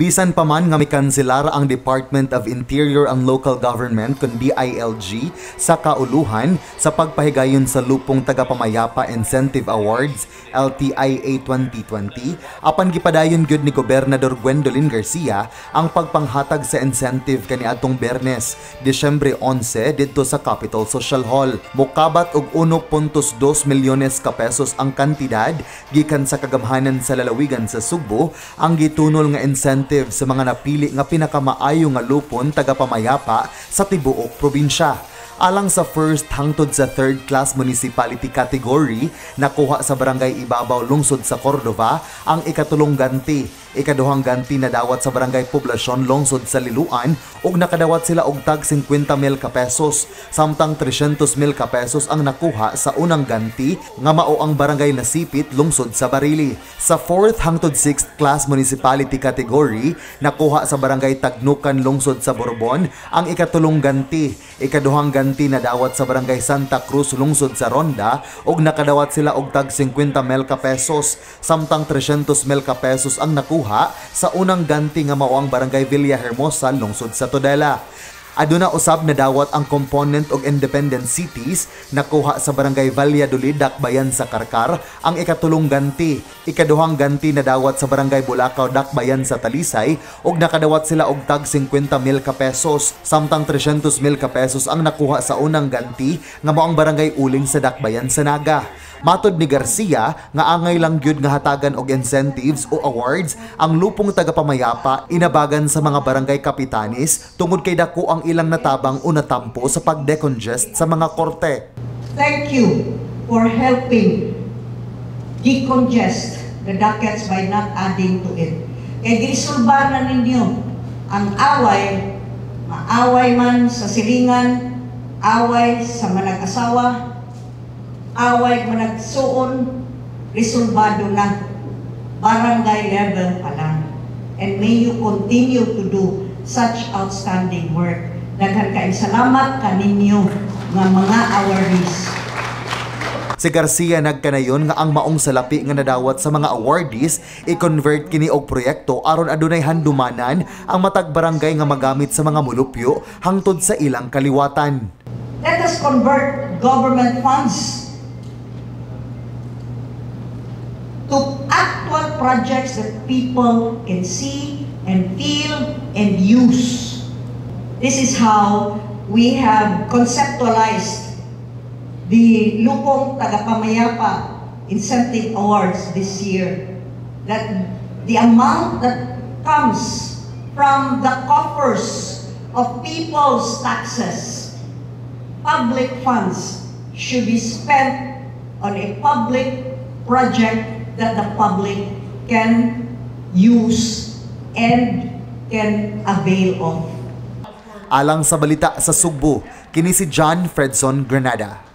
Bisan pa man nga mikanselar ang Department of Interior and Local Government kon DILG sa kauluhan sa pagpahigayon sa Lupong Tagapamayapa Incentive Awards LTIA 2020, apan gipadayon gyud ni Gobernador Gwendolyn Garcia ang pagpanghatag sa incentive kaniadtong Biyernes, Disyembre 11, didto sa Capitol Social Hall. Mokabat og 1.2 milyones ka pesos ang kantidad gikan sa kagamhanan sa lalawigan sa Sugbo ang gitunol nga incentive sa mga napili nga pinakamaayo nga lupon tagapamayapa sa tibuok probinsya. Alang sa first hangtod sa third class municipality category, nakuha sa Barangay Ibabaw, lungsod sa Cordova, ang ikatulong ganti. Ikaduhang ganti nadawat sa Barangay Poblasyon, lungsod sa Liloan, ug nakadawat sila og tag 50 mil ka pesos, samtang 300 mil ka pesos ang nakuha sa unang ganti nga mao ang Barangay Nasipit, lungsod sa Barili. Sa fourth hangtod sixth class municipality category, nakuha sa Barangay Tagnukan, lungsod sa Borbon, ang ikatulong ganti. Ikaduhang ganti nadawat sa Barangay Santa Cruz, lungsod sa Ronda, ug nakadawat sila og tag 50 mil ka pesos, samtang 300 mil ka pesos ang nakuha sa unang ganti nga mao ang Barangay Villahermosa, lungsod sa Tudela. Aduna usab nadawat ang component og independent cities. Nakuha sa Barangay Valladolid, Dakbayan sa Carcar, ang ikatulong ganti. Ikaduhang ganti nadawat sa Barangay Bulacao, Dakbayan sa Talisay, ug nakadawat sila og tag 50 mil ka pesos, samtang 300 mil ka pesos ang nakuha sa unang ganti nga mao ang Barangay Uling sa Dakbayan sa Naga. Matod ni Garcia nga angay lang gyud nga hatagan og incentives o awards ang lupong tagapamayapa inabagan sa mga barangay kapitanis tungod kay dako ang ilang natabang o natampo sa pag-decongest sa mga korte. Thank you for helping decongest the dockets by not adding to it. Kay giresolba na ninyo ang away, maaway man sa silingan, away sa manag-asawa, away managsuon, resolbado na. Barangay level pa lang. And may you continue to do such outstanding work. Daghan kayong salamat kaninyo nga mga awardees. Si Garcia nagkanayon nga ang maong salapi nga nadawat sa mga awardees, i-convert kini og proyekto aron adunay handumanan ang matag barangay nga magamit sa mga mulupyo hangtod sa ilang kaliwatan. Let us convert government funds to actual projects that people can see and feel and use. This is how we have conceptualized the Lupong Tagapamayapa Incentive Awards this year. That the amount that comes from the coffers of people's taxes, public funds, should be spent on a public project that the public can use and can avail of. Alang sa Balita sa Sugbo, kini si John Fredson Granada.